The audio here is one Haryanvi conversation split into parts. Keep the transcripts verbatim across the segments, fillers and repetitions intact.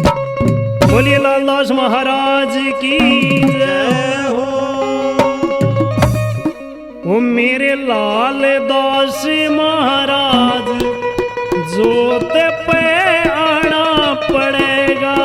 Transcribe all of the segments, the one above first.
बोलिए लाल दास महाराज की जय हो। ओ मेरे लाल दास महाराज, जोत पे आना पड़ेगा।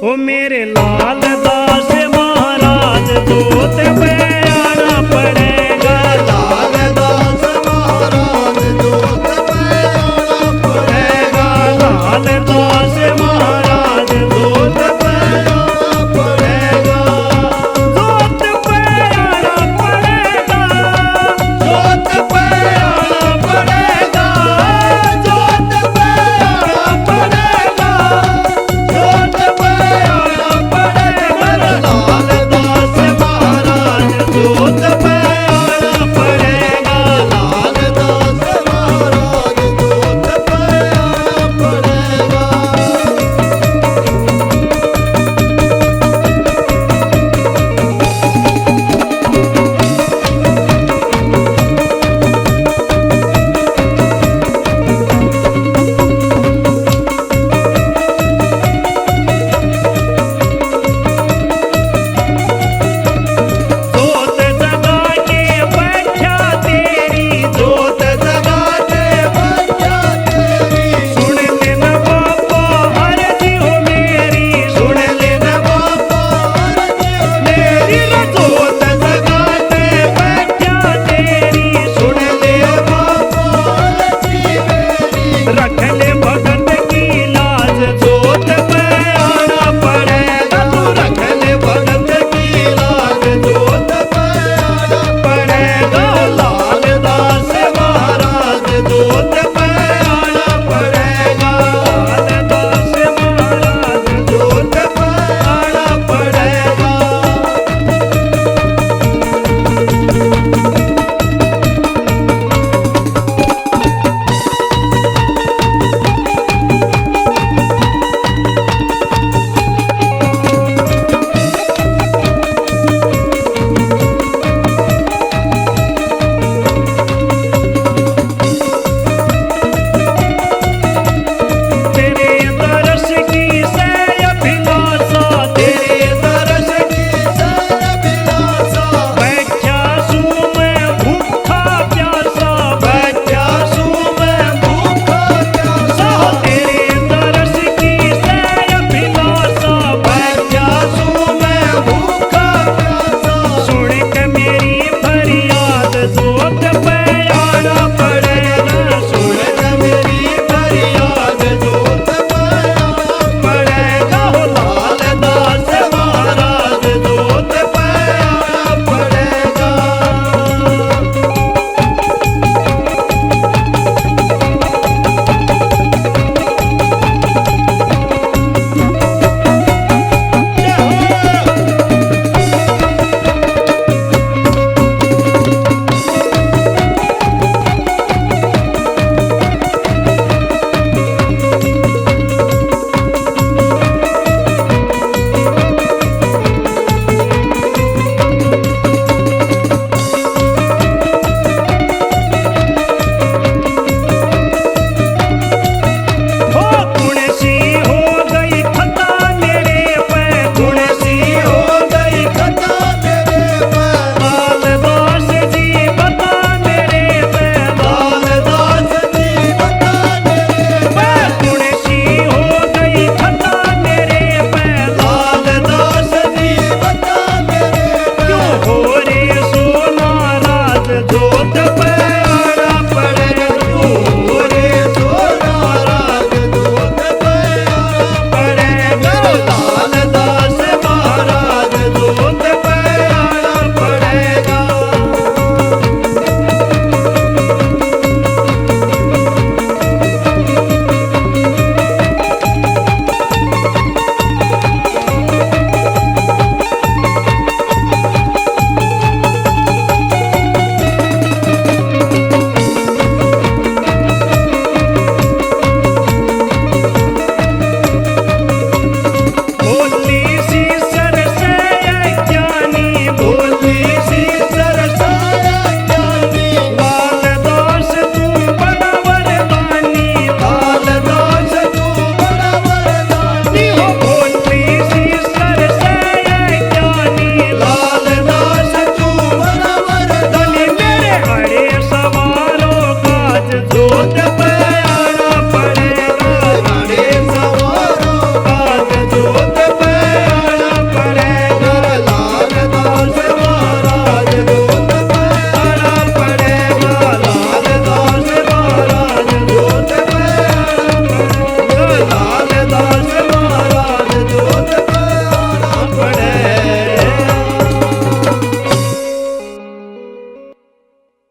ओ मेरे लाल दास महाराज, जोत पे आना पड़ेगा। लाल दास महाराज, जोत पे आना पड़ेगा। लाल दास महाराज, जोत पे आना पड़ेगा। जोत पे आना पड़ेगा। जोत पे आना पड़ेगा। जोत पे आना पड़ेगा। जोत पे आना पड़ेगा। लाल दास महाराज, जोत पे आना पड़ेगा। लाल दास महाराज, जोत पे आना पड़ेगा। जोत जगा के बैठा तेरी, जोत जगा के बैठा तेरी। सुन लेना बाबा अर्जी हो मेरी, सुन लेना बाबा अर्जी हो मेरी। रे जोत जगा के बैठा तेरी, सुन ले बाबा अर्जी मेरी। रख ले भगत की लाज, जोत पे